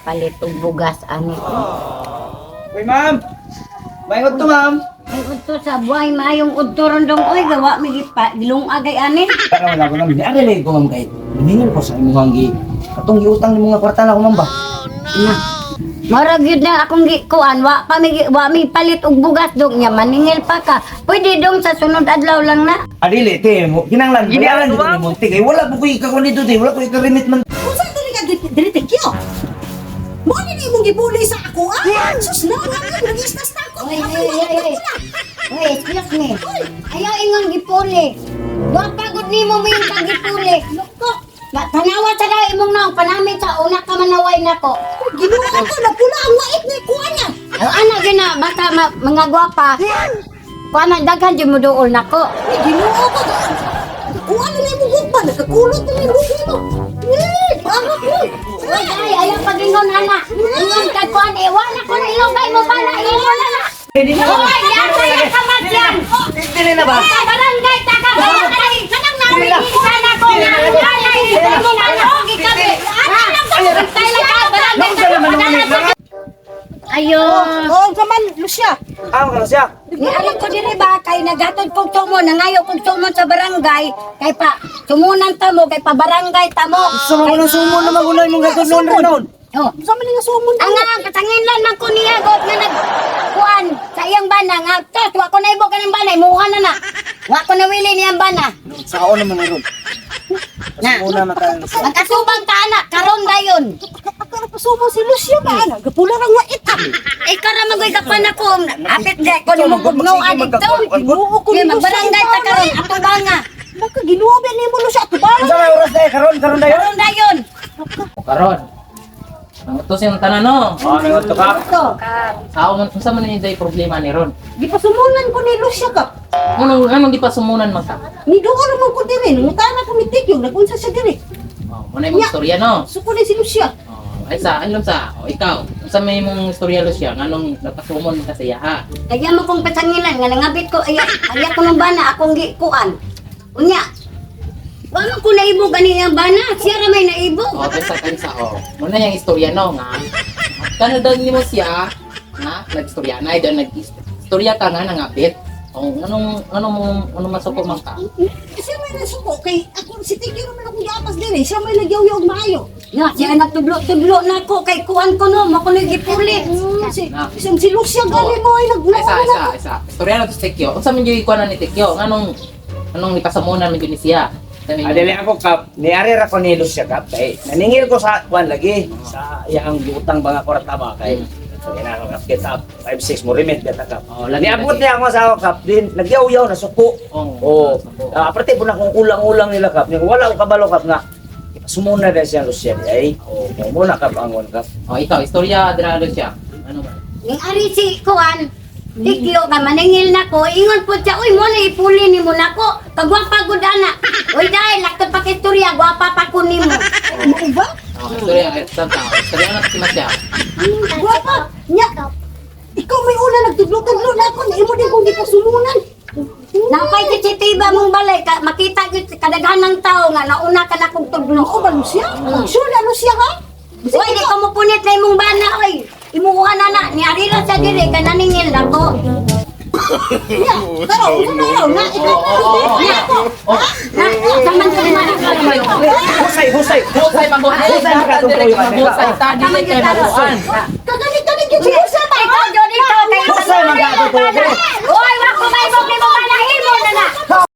Palit og bugas ani. Uy, ma'am! May udto, ma'am! Ay, udto sa buhay, maayong udto ron dong oy, gawa mi gipa gilungagay ani. Para wala ko, ma'am. Niari ko, ma'am, kay naningil ko sa imong gi katong giutang nimo nga kwarta na ko, ma'am ba? Na. Mara gyud na akong gi kuan, wa pa mi wa mi palit og bugas dong nya maningil pa ka. Pwede dong sa sunod adlaw lang na. Adili, te, mo kinanglan, bayaran dito nimo, te, kay wala po ko'y ikakuan dito, te, wala ko'y ika-remit man. Unsa diri ka diri Tekyo? Mo ni imong gibuli sa ako ah? Sus na, wala ka nag-istas na ako. Oy, oy, oy, oy. Oy, excuse me. Ayaw ingon gipuli. Wa pagod nimo mo yung pagipuli. Loko. Ba, tanawa sa daw imong naong panamit sa una ka manaway nako. Ginoo ko na pula ang wait ni kuan niya. Ang ana gyud na basta mga gwapa. Kuan ang daghan jud mo duol nako. Ay, Ginoo ko. Kuan na imong gugma, nakakulot na imong gugma. Eh, bakit mo? Oy, ay, ayaw pagingon ana. Ingon kag kuan eh, wala ko na ilong kay mo bala imo na na. Oy, yata yung kamatyan. Dili na ba? Sa barangay ta ka barangay. Kanang namin sana ko nga. Wala mo nga gikabi. Ha? Antay lang ka barangay. Nung sa naman nung ta. Ayo. Oh, kaman Lucia. Ah, karon siya. Ni alam ko diri ba kay nagatod kog tumon, nangayo kog tumon sa barangay kay pa sumunan ta mo kay pa barangay ta mo. Sa mga nang sumo na magunay mong gatod noon rin noon. Oh. Unsa man nga sumon? Ang nga patangin lang man ko niya got nga nag kuan sa iyang bana nga tos wa ko naibo kaning bana imuha na na. Wa ko nawili niyang bana. Sa ako naman ron. Na. Una matayo. Magkasubang ta ana karon dayon. Ako pa sumon si Lucia ba ana? Gapula ra wait ah. Ikaw ra magoy kapan ako. Apit di ko nimo gugnoan dito. Ginoo ko Kay ni Lucia. magbarangay ta karon ato ba nga. Baka Ginoo ba nimo Lucia ato ba? Unsa may oras na karon karon dayon? Karon dayon. Karon. Ang utos yung tanan no. Oh, may udto ka. Ito. Sao man unsa man ni day problema ni ron? Gipasumunan ko ni Lucia ka. Anong anong gipasumunan man ka? Ni doon naman ko diri, nangutana ko ni Tekyo, nagunsa siya diri. Oh, mo na imong istorya no. Suko ni si Lucia. Oh, ay sa anlom sa oh, ikaw. Unsa may imong istorya, Lucia, nganong napasumon ka sa iya ha? Kaya mo kong pasangilan nga nangabit ko ay ay ako ng bana akong gikuan. Unya. Wa man ko naibo gani ang bana, siya ra may naibo. Oh, tansa tansa oh. Mo na yung istorya no nga. Kano daw nimo siya nga nagstorya na daw nag istorya ka nga nangapit. Oh, anong anong anong masuko man ka? Siya may nasuko kay ako si Tekyo naman akong giapas diri, siya may nagyaw-yaw og maayo. Ya, siya nagtudlo-tudlo na ko kay kuan ko no, mo ko gipuli. Si Na. si, si Lucia gali mo ay Ay sa nagluo isa na. isa. Istorya na to sa Tekyo. Unsa man gyud kuan ni Tekyo? Nganong anong ipasamunan man gyud ni siya? Unsa may- Adili ako kap, niari ra ko ni Lucia kap kay naningil ko sa kuan lagi sa iyang giutang mga kwarta ba kay kaya na kap kita 5 6 mo remit gata kap. Oh, lagi, Niabot lagi. niya ako sa ako kap din nagyaw-yaw na suko. Oh, Oh, nasuko. ah, aparte po na kung kulang-ulang nila kap, niya wala ko kabalo kap nga sumuna na siya Lucia di ay. Oh, mo na kap angon kap. Oh, ikaw, istorya dira siya. Ano man? Ning ari si kuan, Tikyo ka maningil nako, ingon po siya, uy mo na ipuli nimo nako, kagwapa gud ana. Uy dahil lakto pa istorya, gwapa pa ko nimo. Mo ba? Oh, istorya eh, sa tao. Istorya na si Masya. Gwapa. Nya. Ikaw may una nagtudlo-tudlo na ako, na imo din kong gipasumunan. Napay CCTV mong balay, ka, makita gyud kadaghan ng tao nga nauna ka na kong tudlo. Ako ba Lucia? Sure na Lucia ha? Uy, di ko mupunit na imong bana, oy. Imuha na na, ni ari ra sa diri ka naningil nako. Nya, pero unsa na raw na ikaw na Lucia. Ako. Oh, Na, saman sa man. Husay, husay. husay maguan. Husay makatungkol yun. Husay ta dili kay maguan. Kaganit-ganit gyud si Lucia ba? Ikaw jud ikaw kay Husay makatungkol.